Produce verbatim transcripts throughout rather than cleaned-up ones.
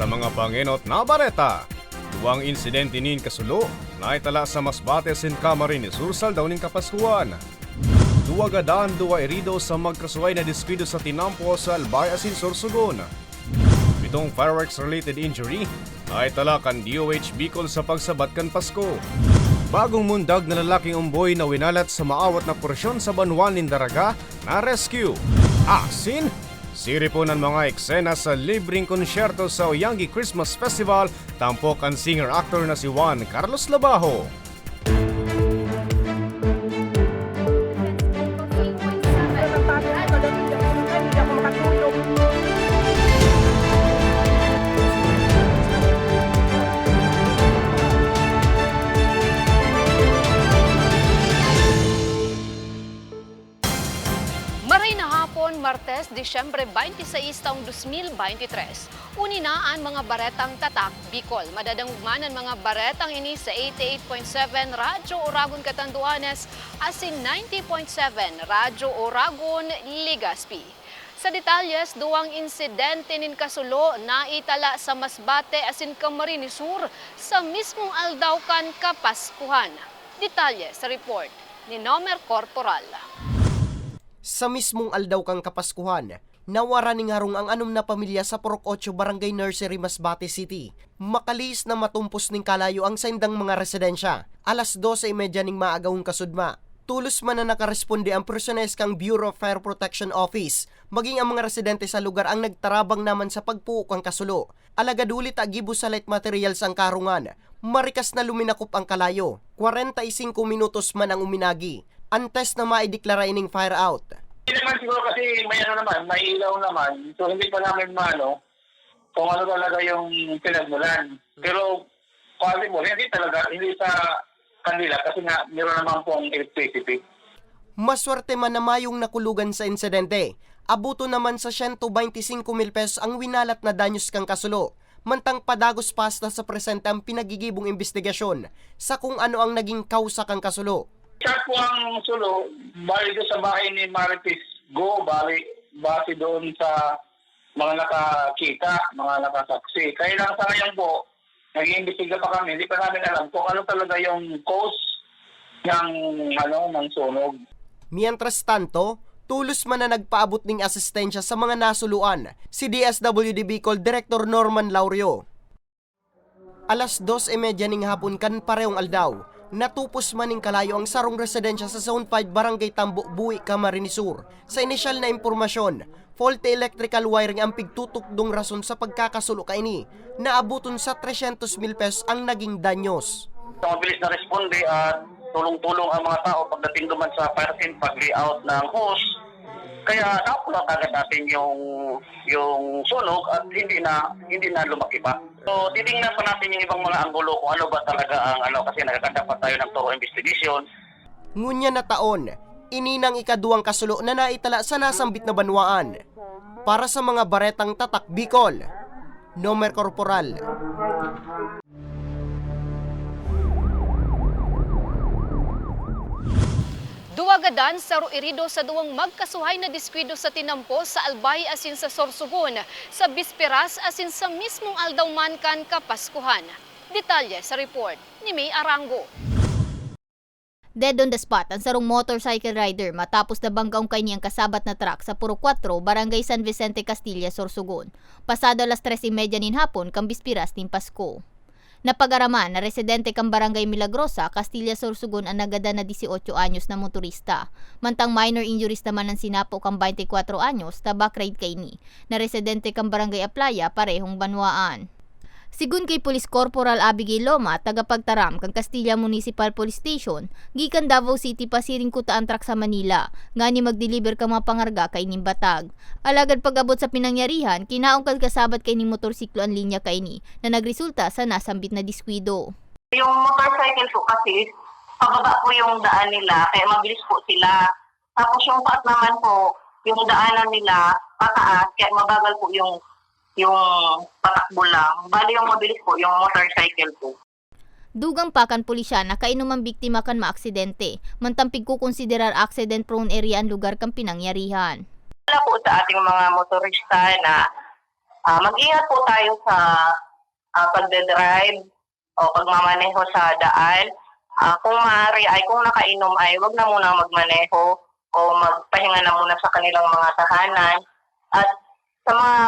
Sa mga pangenot na bareta, duwang insidente nin kasulo naitala sa Masbate asin Camarines Sur sa aldaw nin Kapaskuhan. Duwa gadan, duwa erido sa magkasuhay na diskuido sa tinampo sa Albay asin Sorsogon. Pitong fireworks-related injury naitala kan D O H Bicol sa pagsabat kan Pasko. Bagong mundag na lalaking omboy na winalat sa maawat na porsyon sa banwa nin Daraga na-rescue. Asin, siripon an mga eksena sa libreng konsyerto sa Oyanggi Christmas Festival tampok kan singer-actor na si Juan Carlos Labajo. Maray na hapon, Martes, Disyembre twenty-six taong dos mil bente tres. Uni na an mga baretang Tatak Bicol. Madadangog man an mga baretang ini sa eighty-eight point seven Radyo Oragon Catanduanes asin ninety point seven Radyo Oragon, Legazpi. Sa detalyes, duwang insidente nin kasulo naitala sa Masbate asin Camarines Sur sa mismong aldaw kan Kapaskuhan. Detalye sa report ni Nomer Corporal. Sa mismong aldaw kan Kapaskuhan, nawaran nin harong ang anom na pamilya sa Purok Ocho, Barangay Nursery, Masbate City, makalihis na matumpos nin kalayo ang saindang mga residensya. Alas dose y media ning maagahon kasudma, tolos man na nakaresponde ang personahes kan Bureau of Fire Protection Office, maging ang mga residente sa lugar ang nagtarabang naman sa pagpuo kan kasulo. Alagad huli ta gibo sa light materials ang karungan, marikas na luminakop ang kalayo. Kwarenta y singko minutos man ang uminagi, antes na maideklara ining fire out. Hindi naman siguro kasi may ano naman, may ilaw naman. So, hindi pa namin maano kung ano talaga yung pinagmulan. Pero, possible, hindi talaga, hindi sa kanila kasi nga, meron naman pong electricity. Maswerte man na mayong nakulugan sa insidente. Aboton naman sa siyento bente singko mil pesos ang winalat na danyos kan kasulo. Mantang padagos pa hasta sa presente ang pinagigibong imbestigasyon sa kung ano ang naging kausa kan kasulo. Siya po ang sulo, bali doon sa bahay ni Marites Go, bali, base doon sa mga nakakita, mga nakasaksi. Kaya lang sa ngayon po, nag-iimbestiga pa kami, hindi pa namin alam kung ano talaga yung cause ng, ano, ng sunog. Mientras tanto, tolos man na nagpaabot ning asistensya sa mga nasuluan si D S W D Bicol Director Norman Laurio. Alas dos y media ning hapon kan parehong aldaw, natupos man ning kalayo ang sarong residensya sa Zone five, Barangay Tambo, Buhi, Camarines Sur. Sa inisyal na impormasyon, faulty electrical wiring ang pigtutukdong rason sa pagkakasulo kaini. Naaboton sa tresyentos mil pesos ang naging danyos. Mabilis na responde at tulong-tulong ang mga tao pagdating duman sa fire scene, pag-layout ng hose. Kaya napula agad natin yung, yung sunog at hindi na, hindi na lumaki pa. So, titingnan pa natin yung ibang mga anggulo kung ano ba talaga ang ano, kasi naghahanap pa tayo ng thorough investigation. Ngunyan na taon, ini nang ikaduwang kasulo na naitala sa nasambit na banwaan. Para sa mga Baretang Tatak Bicol, Nomer Corporal. Duwa gadan, saro irido sa duwang magkasuhay na diskuido sa tinampo sa Albay asin sa Sorsogon, sa bisperas asin sa mismong aldaw man kan Kapaskuhan. Detalye sa report ni May Arango. Dead on the spot ang sarong motorcycle rider matapos nabanggaon kaini ang kasabat na truck sa Purok Kwatro, Barangay San Vicente, Castilla, Sorsogon, pasado alas tres y media nin hapon kan bispiras nin Pasko. Napag-araman na residente kan Barangay Milagrosa, Castilla, Sorsogon an nagadan na dieciocho anyos na motorista, mantang minor injuries naman an sinapo kan twenty-four anyos na back ride kaini, na residente kan Barangay Aplaya, parehong banwaan. Sigon kay Police Corporal Abigail Loma, tagapagtaram kan Castilla Municipal Police Station, gikan Davao City pasiring kuta an truck sa Manila, ngani mag-deliver kan mga pangarga kaining batag. Alagad pag-abot sa pinangyarihan, kinaon kan kasabat kaining motorsiklo an linya kaini, na nagresulta sa nasambit na diskuido. Yung motorcycle po kasi, pababa po yung daan nila, kaya mabilis po sila. Tapos yung truck naman po, yung daanan nila pataas, kaya mabagal po yung, yung patakbo lang. Bali, yung mabilis po, yung motorcycle po. Dugang pa kan pulisya na kainom an biktima kan maaksidente, mantang pigkokonsiderar accident-prone area an lugar kan pinangyarihan. Wala po sa ating mga motorista na, Ah, mag-ingat po tayo sa, ah, pagdadrive o pagmamaneho sa daan. Ah, kung maaari ay kung nakainom ay wag na munang magmaneho o magpahinga na muna sa kanilang mga tahanan. At sa mga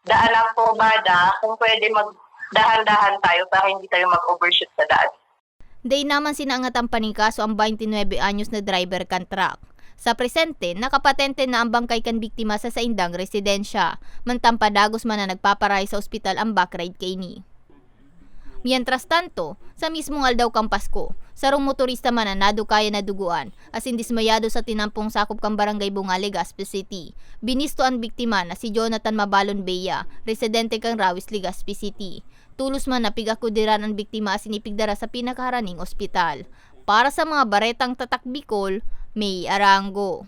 daan ng kurbada, kung pwede magdahan-dahan tayo para hindi tayo mag-overshoot sa daan. Dai naman sinaangatan paningkaso ang baynte nuebe anyos na driver kan truck. Sa presente, nakapatente na ang bangkay kan biktima sa saindang residensya. Mantang padagos man na nagpaparahay sa ospital ang backride kaini. Mientras tanto, sa mismong aldaw kan Pasko, sarong motorista man an nadukayan na dugoan, asin dismayado sa tinampong sakop kan Barangay Bunga, Legazpi City. Binisto an biktima na si Jonathan Mabalon Bea, residente kan Rawis, Legazpi City. Tolos man na pig-akudiran an biktima asin ipigdara sa pinakaharaning ospital. Para sa mga baretang Tatak Bicol, May Arango.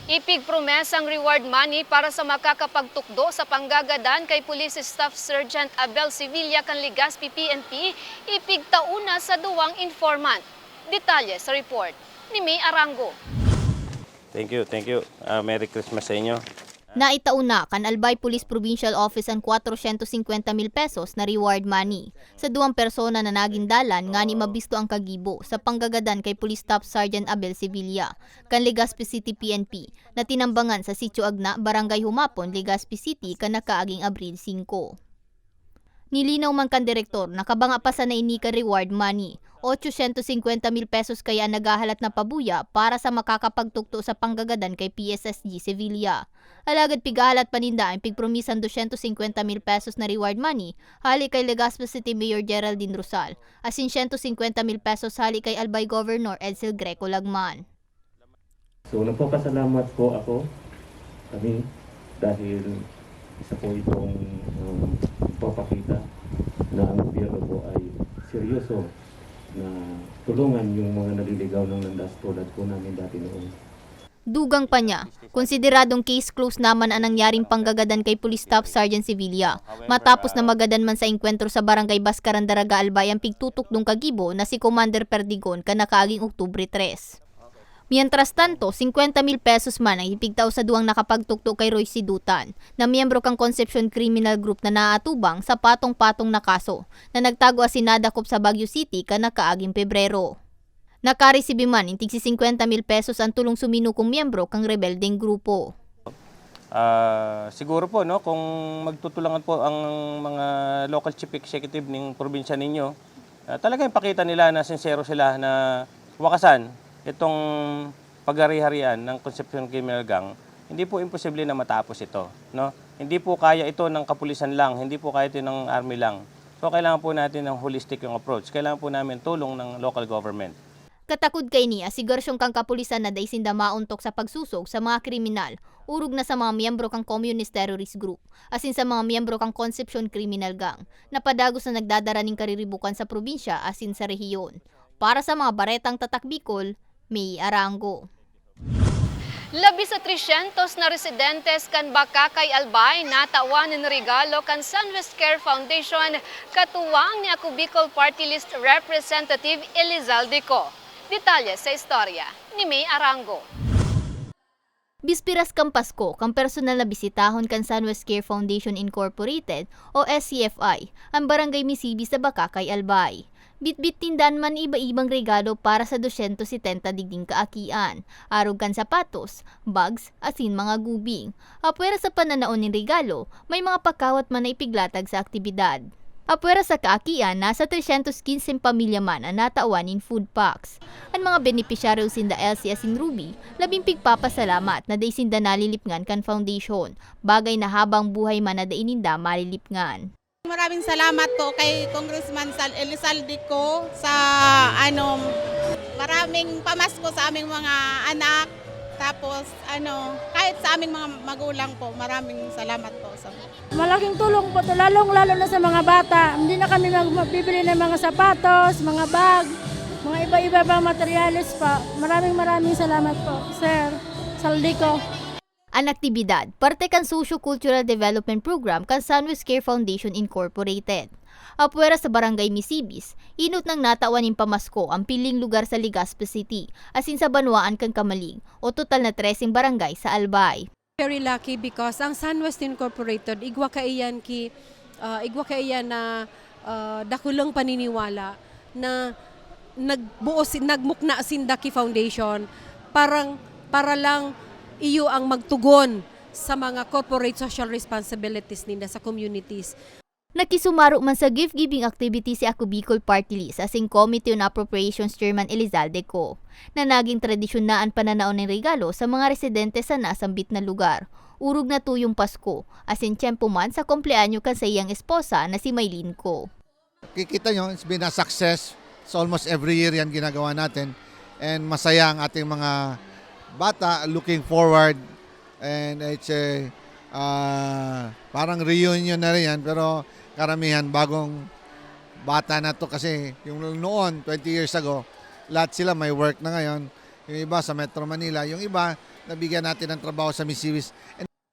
Ipigpromesang reward money para sa makakapagtukdo sa panggagadan kay Police Staff Sergeant Abel Sevilla kan Legazpi P N P, ipigtao na sa duwang informant. Detalye sa report ni May Arango. Thank you, thank you. Ah, Merry Christmas sa inyo. Naitao na kan Albay Police Provincial Office an kwatrosyentos singkwenta mil pesos na reward money sa duwang persona na nagin dalan ngani mabisto ang kagibo sa panggagadan kay Police Staff Sergeant Abel Sevilla kan Legazpi City P N P na tinambangan sa Sitio Agna, Barangay Humapon, Legazpi City kan nakaaging Abril singko. Nilinaw man kan direktor na kabanga pa sana ini kan reward money, otsosyentos singkwenta mil pesos kaya an naghahalat na pabuya para sa makakapagtukto sa panggagadan kay P S S G Sevilla. Alagad pighahalat pa ninda an pigpromisan dosyentos singkwenta mil pesos na reward money hale kay Legazpi City Mayor Geraldine Rosal asin syentos singkwenta mil pesos hale kay Albay Governor Edsel Greco Lagman. So nagpapasalamat po ako, kami, dahil isa po itong um, nagpapakita na ang gobyerno po ay seryoso na tulungan yung mga naliligaw ng landas tulad po namin dati noon. Dugang pa niya, konsideradong case closed naman ang nangyaring panggagadan kay Police Staff Sergeant Sevilla, matapos na magadan man sa engkwentro sa Barangay Bascaran, Daraga, Albay ang pigtutukdong kagibo na si Commander Perdigon kan nakaaging Oktubre tres. Mientras tanto, singkwenta mil pesos man ang ipigtao sa duwang nakapagtukdo kay Roy Sidutan, na miyembro kan Concepcion Criminal Group na naatubang sa patong-patong na kaso na nagtago asin nadakop sa Baguio City kan nakaaging Pebrero. Nakaresibi man nin tigsi singkwenta mil pesos an tolong suminukong miyembro kan rebeldeng grupo. Ah, siguro po, no, kung magtutulangan po ang mga local chief executive ng probinsya ninyo, ah, talagang ipakita nila na sincero sila na wakasan itong paghari-harian ng Concepcion Criminal Gang, hindi po imposible na matapos ito, no? Hindi po kaya ito ng kapulisan lang, hindi po kaya ito ng army lang. So, kailangan po natin ng holistic yung approach. Kailangan po namin tulong ng local government. Katakod kaini, asegurasyon kan kapulisan na dai sinda maontok sa pagsusog sa mga kriminal, orog na sa mga miyembro kan Communist Terrorist Group, asin sa mga miyembro kan Concepcion Criminal Gang, na padagos na nagdadara nin kariribukan sa probinsya asin sa rehiyon. Para sa mga baretang Tatak Bicol, May Arango. Labi sa tresyentos na residentes kan Bacacay, Albay natawan nin regalo kan Sunwest Care Foundation, katuwang ni Ako Bicol Party List Representative Elizalde Co. Detalye sa istorya ni May Arango. Bispiras kan Pasko, kan personal na bisitahon kan Sunwest Care Foundation Incorporated o S C F I, ang Barangay Misibis sa Bacacay, Albay. Bitbit ninda an man iba-ibang regalo para sa dosyentos setenta digding kaakian, arog kan sapatos, bags, asin mga gubing. Apwera sa pananao nin regalo, may mga pakawat man na ipiglatag sa aktibidad. Apwera sa kaakian, nasa tresyentos kinse pamilya man an natawan nin food packs. An mga benepisyaryo sinda Elsie asin Ruby, labing pigpapasalamat na dai sinda nalilipngan kan foundation, bagay na habang buhay man na dai ninda malilipngan. Maraming salamat po kay Congressman Sal Elizalde Co sa ano, maraming pamasko sa aming mga anak. Tapos ano, kahit sa aming mga magulang po, maraming salamat po sa Malaking tulong po to, lalong-lalo na sa mga bata. Hindi na kami mag- mabibili ng mga sapatos, mga bag, mga iba-iba pang materyales pa. Maraming maraming salamat po, Sir Saldico. An aktibidad, parte kan Socio-Cultural Development Program kan Sunwest Care Foundation Incorporated. Apwera sa Barangay Misibis, inot nang natawan nin pamasko ang piling lugar sa Legazpi City, asin sa banwaan kan Camalig, o total na treseng barangay sa Albay. Very lucky because ang Sunwest Incorporated, igwa kaiyan ki, ah, igwa kaiyan na, ah, dakulong paniniwala na nagbuo si-, nagmukna sinda ki foundation, parang, para lang iyo ang magtugon sa mga corporate social responsibilities ninda sa communities. Nakisumaro man sa gift-giving activity si Ako Bicol Party List asin Committee on Appropriations Chairman Elizalde Co, na naging tradisyon na an pananao nin regalo sa mga residente sa nasambit na lugar. Orog na tuyong Pasko, asin tiyempo man sa kumpleanyo kan saiyang esposa na si Maylene Co. Kikita nyo, it's been a success. So almost every year yan ginagawa natin. And masaya ang ating mga bata, looking forward. And it's a, ah, parang reunion na rin yan, pero karamihan bagong bata na to kasi yung noon, twenty years ago, lahat sila may work na ngayon. Yung iba sa Metro Manila, yung iba nabigyan natin ng trabaho sa Misibis.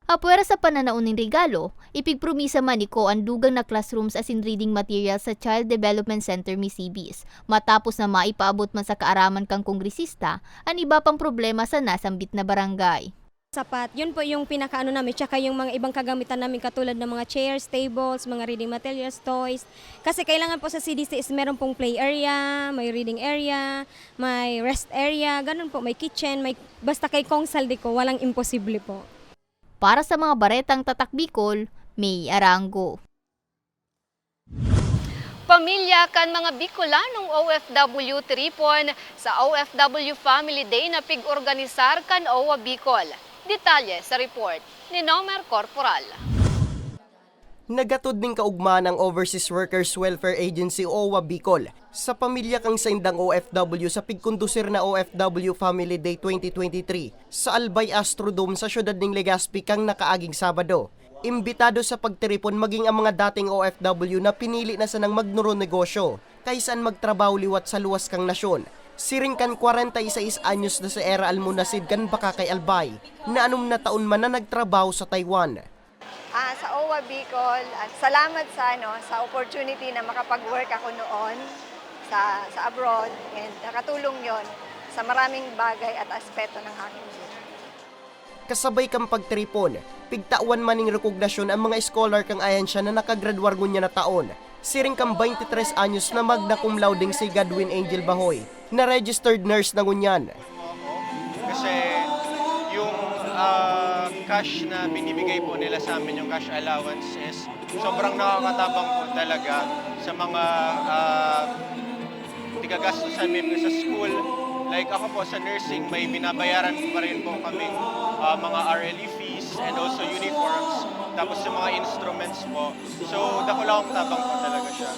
Apwera sa pananao nin regalo, ipigpromisa man ni Co an dugang na classrooms asin reading materials sa Child Development Center Misibis, matapos na maipaabot man sa kaaraman kan kongresista an iba pang problema sa nasambit na barangay. Sapat. Yun po yung pinakaano namin, tsaka yung mga ibang kagamitan namin katulad ng mga chairs, tables, mga reading materials, toys. Kasi kailangan po sa C D C is meron pong play area, may reading area, may rest area, ganun po, may kitchen, may, basta kay Kong Saldico, walang imposible po. Para sa mga baretang Tatak Bicol, May Arango. Pamilya kan mga Bicolanong O F W tiripon sa O F W Family Day na pig-organisar kan O W A Bicol. Detalye sa report ni Nomer Corporal. Naghatod nin kaugmahan ang Overseas Workers Welfare Agency o O W A Bicol sa pamilya kan saindang O F W sa pigkondusir na O F W Family Day twenty twenty-three sa Albay Astrodome sa siyudad nin Legazpi kan nakaaging Sabado. Imbitado sa pagtiripon magin ang mga dating O F W na pinili na sanang magnoro-negosyo kaisan magtrabaho liwat sa luwas kan nasyon. Siring kan kwarenta y seis anyos na si Era Almonacid kan Bacacay, Albay, na anom na taon man na nagtrabaho sa Taiwan. Ah, sa O W A Bicol, ah, salamat sa, ano, sa opportunity na makapag-work ako noon sa, sa abroad, and nakatulong yon sa maraming bagay at aspeto ng aking buhay. Kasabay kan pagtiripon, pigtawan man nin rekognasyon an mga scholar kan ahensya na nakagradwar ngunyan na taon, siring kan twenty-tres anyos na magna cum laude si Godwin Angel Bahoy, na registered nurse na ngunyan. Kasi yung, ah, cash na binibigay po nila sa amin, yung cash allowance, is sobrang nakakatabang po talaga sa mga, ah, tigagastusan namin sa school. Like ako po sa nursing, may binabayaran pa rin po kaming, ah, mga R L E fees and also uniforms. Tapos yung mga instruments po. So, dakula akong tabang po talaga siya.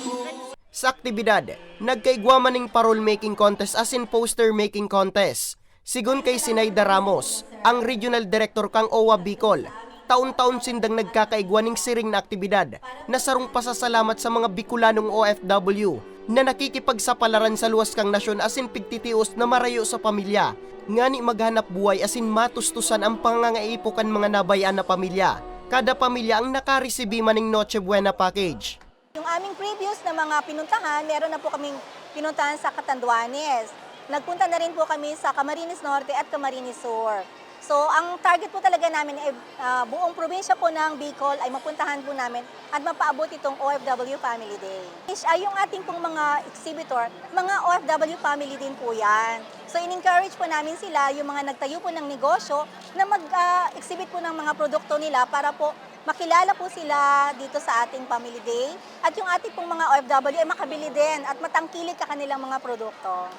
Sa aktibidad, nagkaigwa man nin parol making contest asin poster making contest. Sigon kay Sinaida Ramos, ang Regional Director kan O W A Bicol, taon-taon sindang nagkakaigwa nin siring na aktibidad na sarong pasasalamat sa mga Bicolanong O F W na nakikipagsapalaran sa luwas kan nasyon asin pigtitios na marayo sa pamilya, ngani maghanap buhay asin matustusan ang pangangaipo kan mga nabayaan na pamilya. Kada pamilya ang nakaresibi man nin Noche Buena package. Yung aming previous na mga pinuntahan, meron na po kaming pinuntahan sa Catanduanes. Nagpunta na rin po kami sa Camarines Norte at Camarines Sur. So, ang target po talaga namin ay, ah, buong probinsya po ng Bicol ay mapuntahan po namin at mapaabot itong O F W Family Day. Ay, yung ating pong mga exhibitor, mga O F W family din po yan. So, in-encourage po namin sila, yung mga nagtayo po ng negosyo, na mag, ah, exhibit po ng mga produkto nila para po makilala po sila dito sa ating Family Day at yung ating pong mga O F W ay makabili din at matangkilik ka kanilang mga produkto.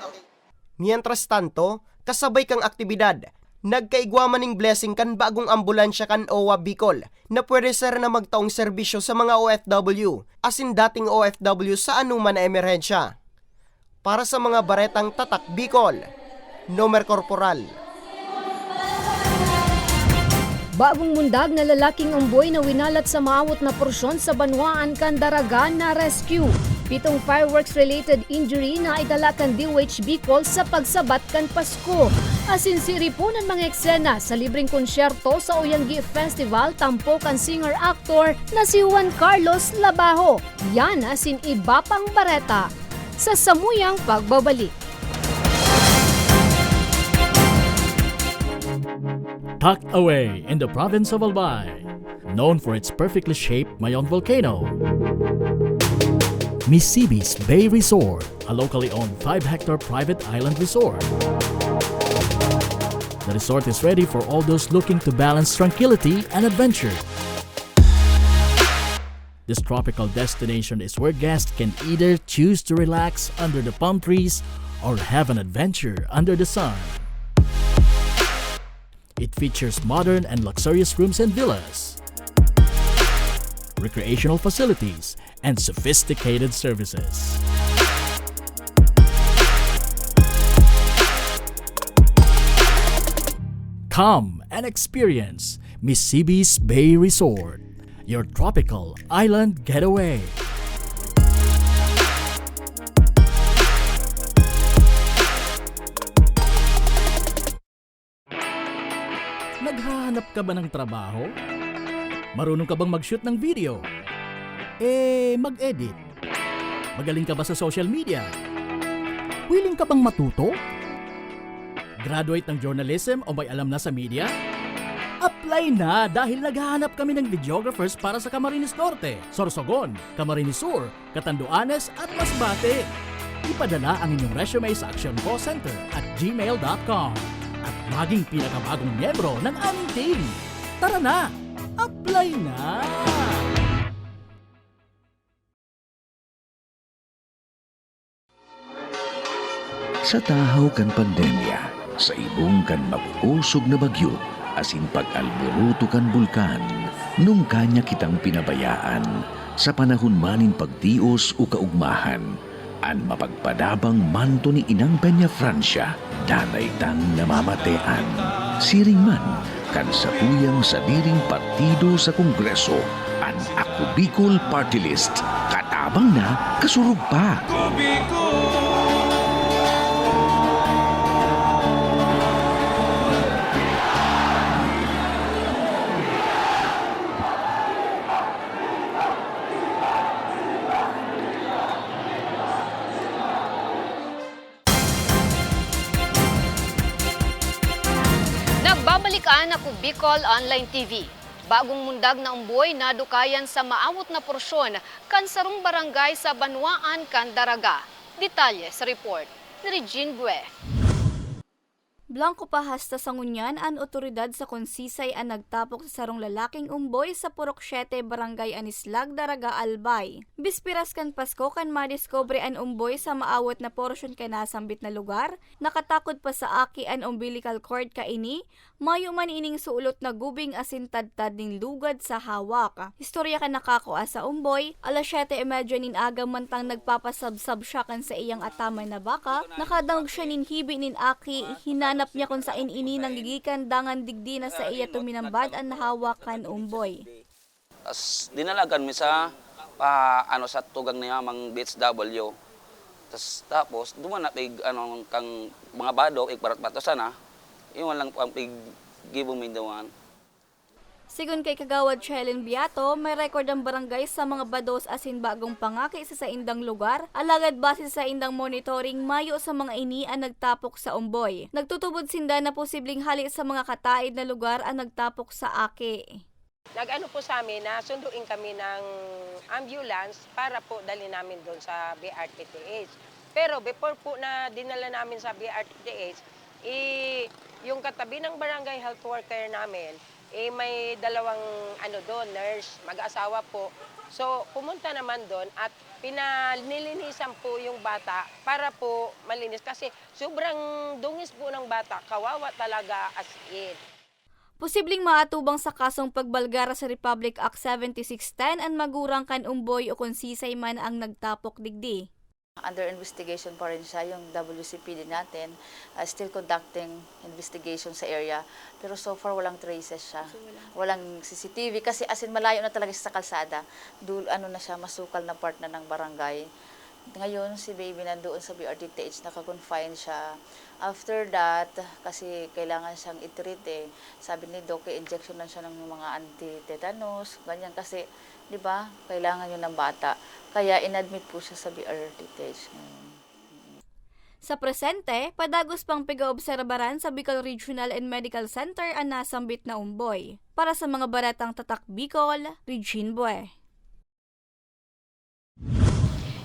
Mientras tanto, kasabay kan aktibidad, nagkaigwa man nin blessing kan bagong ambulansya kan O W A Bicol na pwede ser na magtaong serbisyo sa mga O F W asin dating O F W sa anoman na emerhensya. Para sa mga baretang Tatak Bicol, Nomer Corporal. Bagong mundag na lalaking omboy na winalat sa maawot na porsyon sa banwaan kan Daraga na rescue. Pitong fireworks-related injury na idala kan D O H Bicol sa pagsabat kan Pasko. Asin siripon an mga eksena sa libreng konsyerto sa Oyanggi Festival tampok kan singer-actor na si Juan Carlos Labajo. Yan asin iba pang bareta sa samuyang pagbabalik. Tucked away in the province of Albay, known for its perfectly shaped Mayon volcano. Misibis Bay Resort, a locally owned five-hectare private island resort. The resort is ready for all those looking to balance tranquility and adventure. This tropical destination is where guests can either choose to relax under the palm trees or have an adventure under the sun. It features modern and luxurious rooms and villas, recreational facilities, and sophisticated services. Come and experience Misibis Bay Resort, your tropical island getaway. Naghahanap ka ba ng trabaho? Marunong ka bang mag-shoot ng video? Eh, mag-edit? Magaling ka ba sa social media? Willing ka bang matuto? Graduate ng journalism o may alam na sa media? Apply na, dahil naghahanap kami ng videographers para sa Camarines Norte, Sorsogon, Camarines Sur, Catanduanes at Masbate. Ipadala ang inyong resume sa actioncallcenter at gmail dot com at maging pinakabagong miyembro ng aming team. Tara na! Apply na! Sa tahaw kan pandemya, sa ibong kan mag-osog na bagyo, asin pag-alboroto kan bulkan, nungka niya kitang pinabayaan sa panahon man nin pagtios o kaugmahan. An mapagpadabang manto ni Inang Peñafrancia, danay tang namamatean. Siring man, kan satuyang sadiring partido sa Kongreso, an Ako Bicol Party List, katabang na, kasurog pa. Nagbabalik an Ako Bicol Online T V. Bagong mundag na umboy nadukayan sa maawot na porsyon kan sarong barangay sa banwaan kan Daraga. Detalye sa report ni Regine Gue. Blangko pa hasta sa ngunyan an otoridad sa kon sisay an nagtapok sa sarong lalaking umboy sa Purok Siete, Barangay Anislag, Daraga, Albay. Bisperas kan Pasko kan madiskubre an umboy sa maawot na porsyon kan nasambit na lugar, nakatakod pa sa aki an umbilical cord kaini, mayo man ining sulot na gubing asin tadtad nin lugad sa hawak. Istorya kan nakakua sa umboy, alas siyete y medya nin aga mantang nagpapasabsab siya kan saiyang ataman na baka, nakadangog siya nin hibi nin aki, hinanap niya kun saen ini nanggigikan dangan digdi na saiya tuminambad an hawak kan umboy. Tas dinalagan mi sa, pa, ano, sa tugang ni Mamang B H W. Tas, tapos, duman na pig, ano, kang mga bado, igbarat-bato sana. Iyon lang ang pig gibo mi duman. Sigon kay Kagawad Chelen Beato, may record ang barangay sa mga bados asin bagong pangaki sa saindang lugar, alagad base sa saindang monitoring, mayo sa mga ini an nagtapok sa umboy. Nagtutubod sinda na posibleng hali sa mga kataed na lugar an nagtapok sa aki. Nag-ano po sa amin na sunduin kami ng ambulance para po dali namin doon sa B R T T H. Pero before po na dinala namin sa B R T T H, i-, yung katabi ng barangay health worker namin, eh, may dalawang, ano, doon, nurse, mag-asawa po. So, pumunta naman doon at pinalinisan po yung bata para po malinis kasi sobrang dungis po ng bata, kawawa talaga, as in. Posibleng maatubang sa kasong pagbalgara sa Republic Act seventy-six ten an magurang kan umboy o kun sisay man ang nagtapok digdi. Under investigation pa rin siya, yung W C P D natin, ah, still conducting investigation sa area. Pero so far, walang traces siya. So, wala. Walang C C T V kasi, as in, malayo na talaga siya sa kalsada. Dul-, ano na siya, masukal na part na ng barangay. Ngayon, si baby nandoon sa B R T T H, naka-confine siya. After that, kasi kailangan siyang i-treat eh. Sabi ni Doc, i-injectionan siya ng mga anti-tetanus, ganyan. Kasi, di ba, kailangan yun ng bata. Kaya in-admit po siya sa B R T T H ngayon. Sa presente, padagos pang pig-oobserbaran sa Bicol Regional and Medical Center an nasambit na umboy. Para sa mga baretang Tatak Bicol, Regine Bue.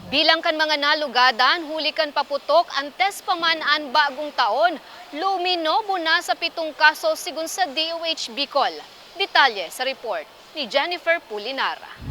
Bilang kan mga nalugadan huli kan paputok antes pa man an bagong taon, luminobo na sa pitong kaso, sigon sa D O H Bicol. Detalye sa report ni Jennifer Pulinar.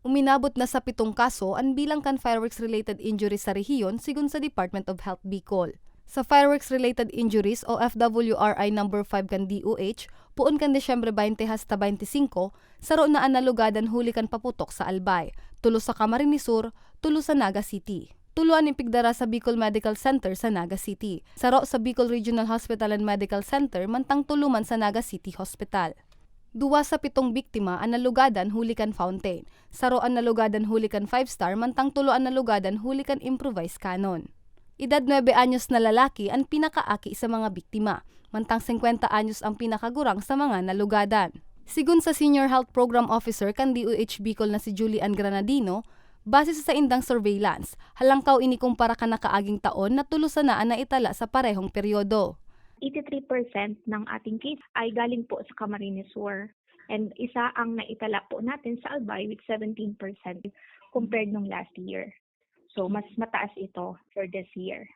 Uminabot na sa pitong kaso an bilang kan fireworks-related injuries sa rehiyon, sigon sa Department of Health Bicol. Sa fireworks-related injuries o F W R I number five kan D O H, poon kan Disyembre twenty hasta twenty-singko, saro na an nalugadan huli kan paputok sa Albay, tulo sa Camarines Sur, tulo sa Naga City. Tulo an ipigdara sa Bicol Medical Center sa Naga City, saro sa Bicol Regional Hospital and Medical Center, mantang tulo man sa Naga City Hospital. Duwa sa pitong biktima an nalugadan huli kan fountain, saro an nalugadan huli kan five star, mantang tulo an nalugadan huli kan improvised cannon. Edad nuebe anyos na lalaki an pinakaaki sa mga biktima, mantang singkwenta anyos ang pinakagurang sa mga nalugadan. Sigon sa Senior Health Program Officer kan D O H Bicol na si Julie Ann Granadino, base sa saindang surveillance, halangkaw ini kumpara kan nakaaging taon na tulo sana an naitala sa parehong peryodo. Eighty-three percent ng ating case ay galing po sa Camarines Sur. And isa ang naitala po natin sa Albay with seventeen percent compared nung last year. So, mas mataas ito for this year.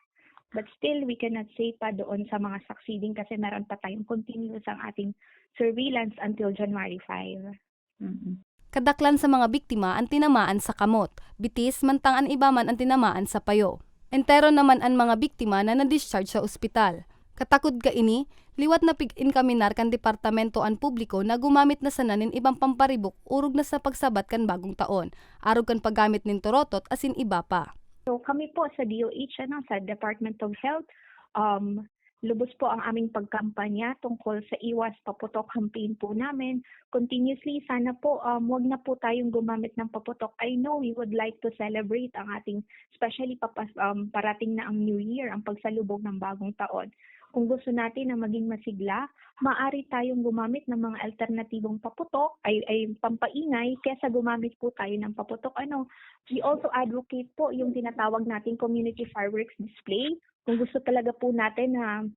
But still, we cannot say pa doon sa mga succeeding kasi meron pa tayong continuous ang ating surveillance until January five. Mm. Kadaklan sa mga biktima an tinamaan sa kamot, bitis, mantang an iba man an tinamaan sa payo. Entero naman an mga biktima na na-discharge sa ospital. Katakod kaini, liwat na pig-enkaminar kan departamento an publiko na gumamit na sana nin ibang pamparibok orog na sa pagsabat kan bagong taon, arog kan paggamit nin torotot asin iba pa. So, kami po sa D O H, ano, sa Department of Health, um, lubos po ang aming pagkampanya tungkol sa iwas paputok campaign po namin. Continuously, sana po, um, wag na po tayong gumamit ng paputok. I know we would like to celebrate ang ating, especially papas-, um, parating na ang New Year, ang pagsalubog ng bagong taon. Kung gusto natin na maging masigla, maaari tayong gumamit ng mga alternatibong paputok, ay, ay pampaingay, kesa gumamit po tayo ng paputok. Ano, we also advocate po yung tinatawag nating community fireworks display. Kung gusto talaga po natin na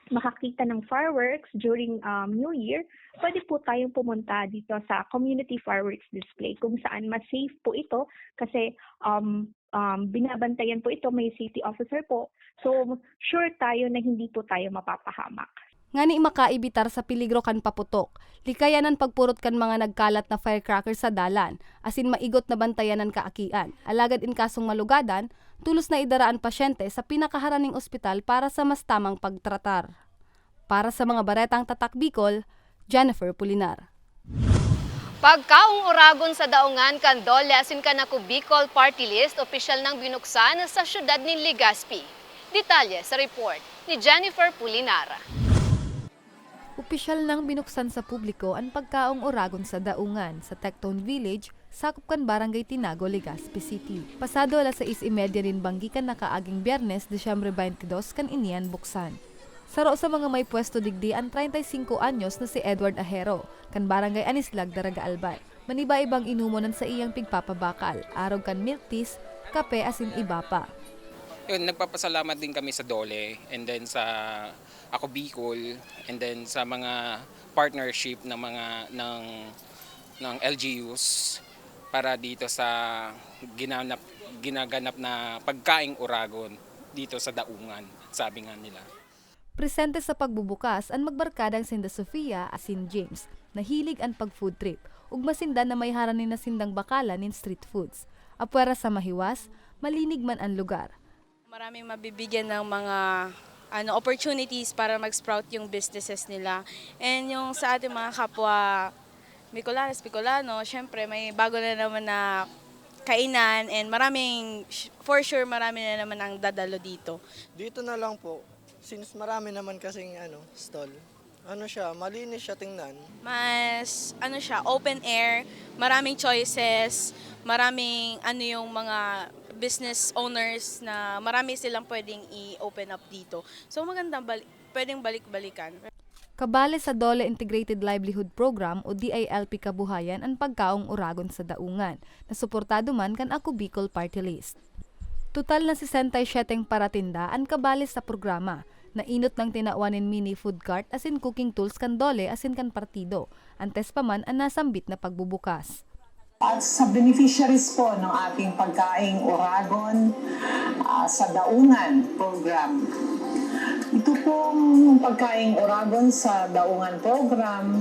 makakita ng fireworks during, um, New Year, pwede po tayong pumunta dito sa community fireworks display kung saan mas safe po ito kasi, um, um, binabantayan po ito, may safety officer po. So, sure tayo na hindi po tayo mapapahamak. Ngani makaibitar sa peligro kan paputok, likayan an pagpurot kan mga nagkalat na firecracker sa dalan, asin maigot na bantayan an kaakian. Alagad in kasong malugadan, tolos na idara an pasyente sa pinakaharaning ospital para sa mas tamang pagtratar. Para sa mga baretang Tatak Bicol, Jennifer Pulinar. Pagkaong oragon sa daongan kan DOLE asin kan Ako Bicol Party List opisyal nang binuksan sa siyudad nin Legazpi. Detalye sa report ni Jennifer Pulinar. Opisyal nang binuksan sa publiko an pagkaong oragon sa daongan sa Tectone Village, sakop kan Barangay Tinago, Legazpi City. Pasado alas sais y media nin banggi kan nakaaging Biyernes, Disyembre twenty-two, kan iniyan buksan. Saro sa mga may pwesto digdi an treinta y cinco anyos na si Edward Ahero, kan Barangay Anislag, Daraga Albay. Maniba-ibang inomon an saiyang pigpapabakal, arog kan milk teas, kape asin iba pa. Yun, nagpapasalamat din kami sa DOLE and then sa Ako Bicol and then sa mga partnership ng mga, ng, ng L G Us para dito sa ginanap, ginaganap na pagkaing oragon dito sa daungan, sabi nga nila. Presente sa pagbubukas an magbarkadang sinda Sofia asin James, na hilig an pag-food trip, ugma sinda na may harani na sindang bakalan nin street foods. Apwera sa mahiwas, malinig man an lugar. Maraming mabibigyan ng mga, ano, opportunities para mag-sprout yung businesses nila. And yung sa ating mga kapwa Bicolanos, Bicolano, syempre may bago na naman na kainan and maraming, for sure, marami na naman ang dadalo dito. Dito na lang po, since marami naman kasing, ano, stall. Ano siya, malinis siya tingnan. Mas, ano siya, open air, maraming choices, maraming, ano, yung mga business owners na marami silang pwedeng i-open up dito. So, magandang bal-, pwedeng balik-balikan. Kabale sa DOLE Integrated Livelihood Program o D I L P kabuhayan an pagkaong oragon sa daungan, na suportado man kan Ako Bicol Party List. Total na sesenta y siyete paratinda an kabali sa programa. Nainot nang tinawan nin mini food cart asin cooking tools kan DOLE asin kan partido, antes pa man an nasambit na pagbubukas. At sa beneficiaries po ng ating Pagkaing Oragon, ah, sa Daungan Program. Ito pong Pagkaing Oragon sa Daungan Program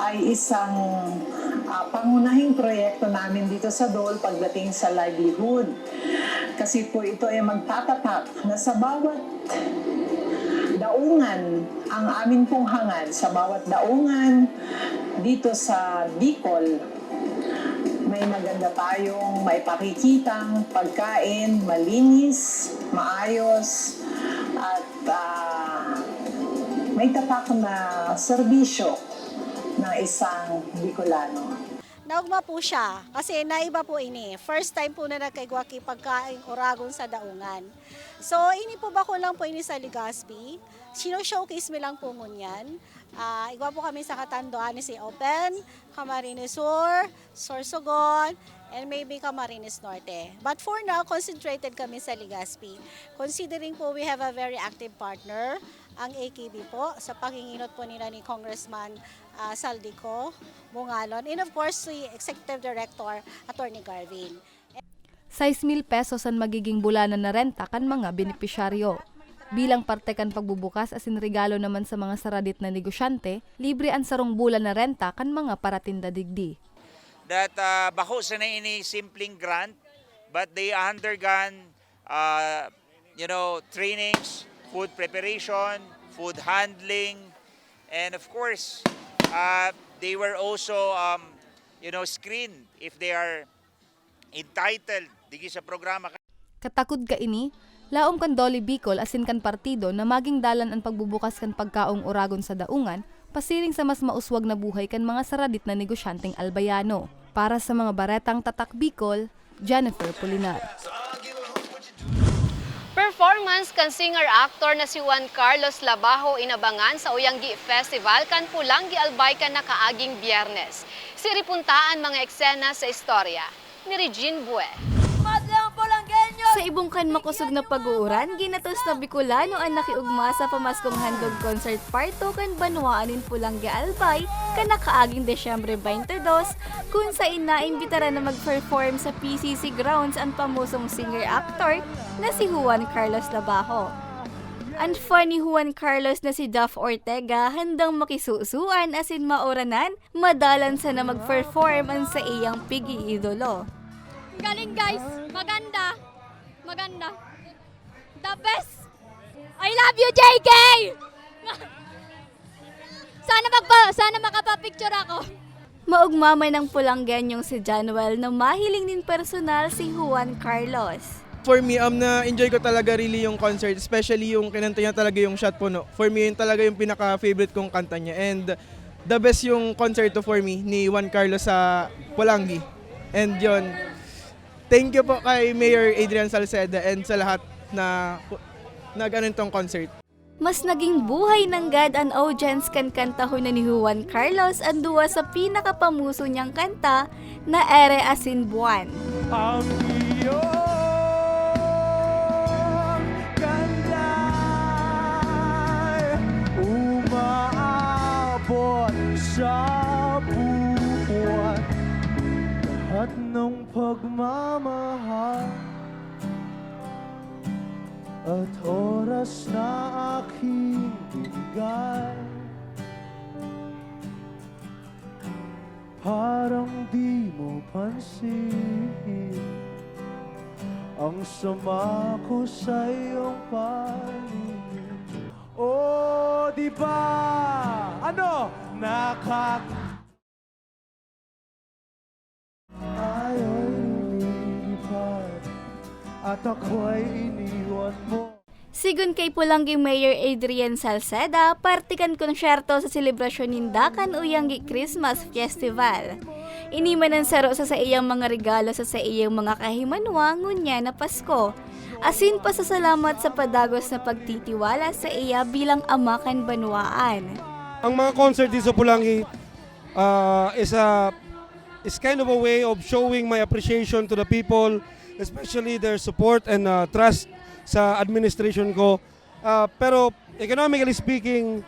ay isang, ah, pangunahing proyekto namin dito sa DOLE pagdating sa livelihood. Kasi po ito ay magtatatak na sa bawat daungan, ang amin pong hangad sa bawat daungan dito sa Bicol, may maganda tayong maipakikitang pagkain, malinis, maayos, at, ah, may tatak na serbisyo ng isang Bicolano. Naugma po siya, kasi naiba po ini. First time po na nagkaigwa ki pagkaing Oragon sa Daungan. So, ini po bako lang po ini sa Legazpi. Sino-showcase mi lang po ngunyan. Ah, igwa po kami sa Catanduanes i-open, Camarines Sur, Sorsogon, and maybe Camarines Norte. But for now, concentrated kami sa Legazpi. Considering po we have a very active partner, ang A K B po, sa panginginot po nila ni Congressman, ah, Zaldy Co. Bungalon, and of course, si Executive Director, Attorney Garvin. Sais mil pesos an magiging bulanan na renta kan mga benepisyaryo. Bilang parte kan pagbubukas asin regalo naman sa mga saradit na negosyante, libre an sarong bulan na renta kan mga paratinda digdi. That, ah, bako sana ini simpleng grant, but they undergone, ah, you know, trainings, food preparation, food handling, and of course, ah, they were also, um, you know, screened if they are entitled digdi sa programa. Katakod kaini, laom kan DOLE Bicol asin kan partido na maging dalan an pagbubukas kan pagkaong Oragon sa Daungan, pasiring sa mas mauswag na buhay kan mga saradit na negosyanteng Albayano. Para sa mga baretang Tatak Bicol, Jennifer Pulinar. Performance kan singer-actor na si Juan Carlos Labajo inabangan sa Oyanggi Festival kan Polangui Albay kan nakaaging Biyernes. Siring punta an mga eksena sa istorya ni Regine Bue. Madlang Polanggueño! Sa ibong kan makosog na pag-uuran, ginatos na Bicolano an nakiugma sa pamaskong handog concert part two kan banwaan nin Polangui Albay kan nakaaging Disyembre twenty-dos, kun saen naimbitaran na mag-perform sa P C C grounds an pamosong singer-actor na si Juan Carlos Labajo. An fan ni Juan Carlos na si Duff Ortega handang makisusuan asin mauranan, madalan sana mag-perform an saiyang pig-iidolo. Galing, guys! Maganda! Maganda! The best! I love you, J K! Sana magpa-, sana makapapicture ako. Maugma man ang Polanggueñong si Januel na mahiling nin personal si Juan Carlos. For me, um, na-enjoy ko talaga really yung concert, especially yung kinanta niya talaga yung Shot Puno. For me, yun talaga yung pinaka-favorite kong kanta niya. And the best yung concerto for me ni Juan Carlos sa Polangui. And yun, thank you po kay Mayor Adrian Salceda and sa lahat na nag-ano nitong concert. Mas naging buhay nanggad an audience kan kantahon na ni Juan Carlos an duwa sa pinakapamuso niyang kanta na Ere asin Buwan. Ang iyong ganda'y umaabot sa buwan. Lahat ng pagmamahal at oras na aking binigay, parang di mo pansin ang sama ko sa iyong paligid. O, di ba? Ano? Nakak- Tayo'y lumilipad at ako'y iniwan mo. Sigon kay Polangui Mayor Adrian Salceda, parte kan konsyerto sa selebrasyon ninda kan Oyanggi Christmas Festival. Ini man an saro sa saiyang mga regalo sa saiyang mga kahimanwa ngunyan na Pasko, asin pasasalamat sa padagos na pagtitiwala sa iya bilang ama kan banwaan. Ang mga concert dito sa Polangui, ah, is a, is kind of a way of showing my appreciation to the people, Especially their support and, ah, trust sa administration ko. Ah, pero economically speaking,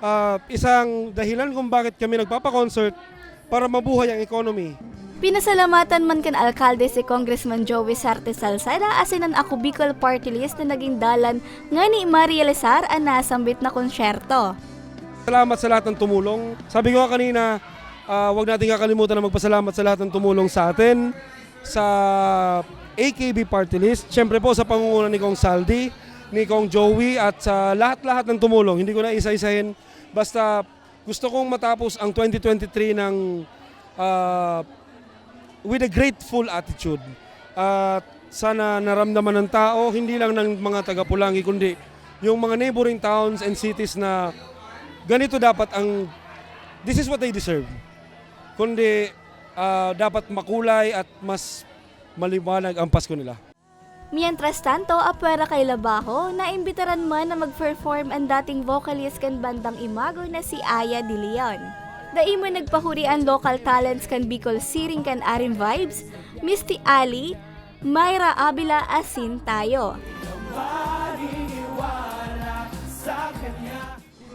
ah, isang dahilan kung bakit kami nagpapa-concert para mabuhay ang economy. Pinasalamatan man kan alkalde si Congressman Joey Sarte Salceda asin an Ako Bicol Party List na naging dalan ngani marealisar an nasambit na konsyerto. Salamat sa lahat ng tumulong. Sabi ko nga kanina, ah, wag natin kakalimutan na magpasalamat sa lahat ng tumulong sa atin, sa A K B Party List. Siyempre po sa pangunguna ni Kong Saldi, ni Kong Joey at sa lahat-lahat ng tumulong. Hindi ko na isa-isahin. Basta gusto kong matapos ang twenty twenty-three ng, ah, with a grateful attitude. At sana naramdaman ng tao, hindi lang ng mga taga-Pulangi, kundi yung mga neighboring towns and cities na ganito dapat ang, this is what they deserve. Kundi, ah, dapat makulay at mas maliwanag ang Pasko nila. Mientras tanto, apwera kay Labaho, naimbitaran man na mag-perform an dating vocalist kan Bandang Imago na si Aya De Leon. Dai man nagpahuri an local talents kan Bicol siring kan Arim Vibes, Misty Ali, Myra Avila asin Tayo.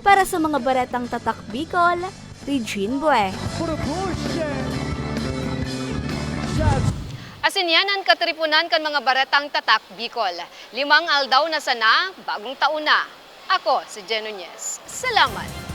Para sa mga baretang Tatak Bicol, Regine Bue. Asin yan an katripunan kan mga baretang Tatak Bicol. Limang aldaw na sana, bagong taon na. Ako si Jen Nunez. Salamat!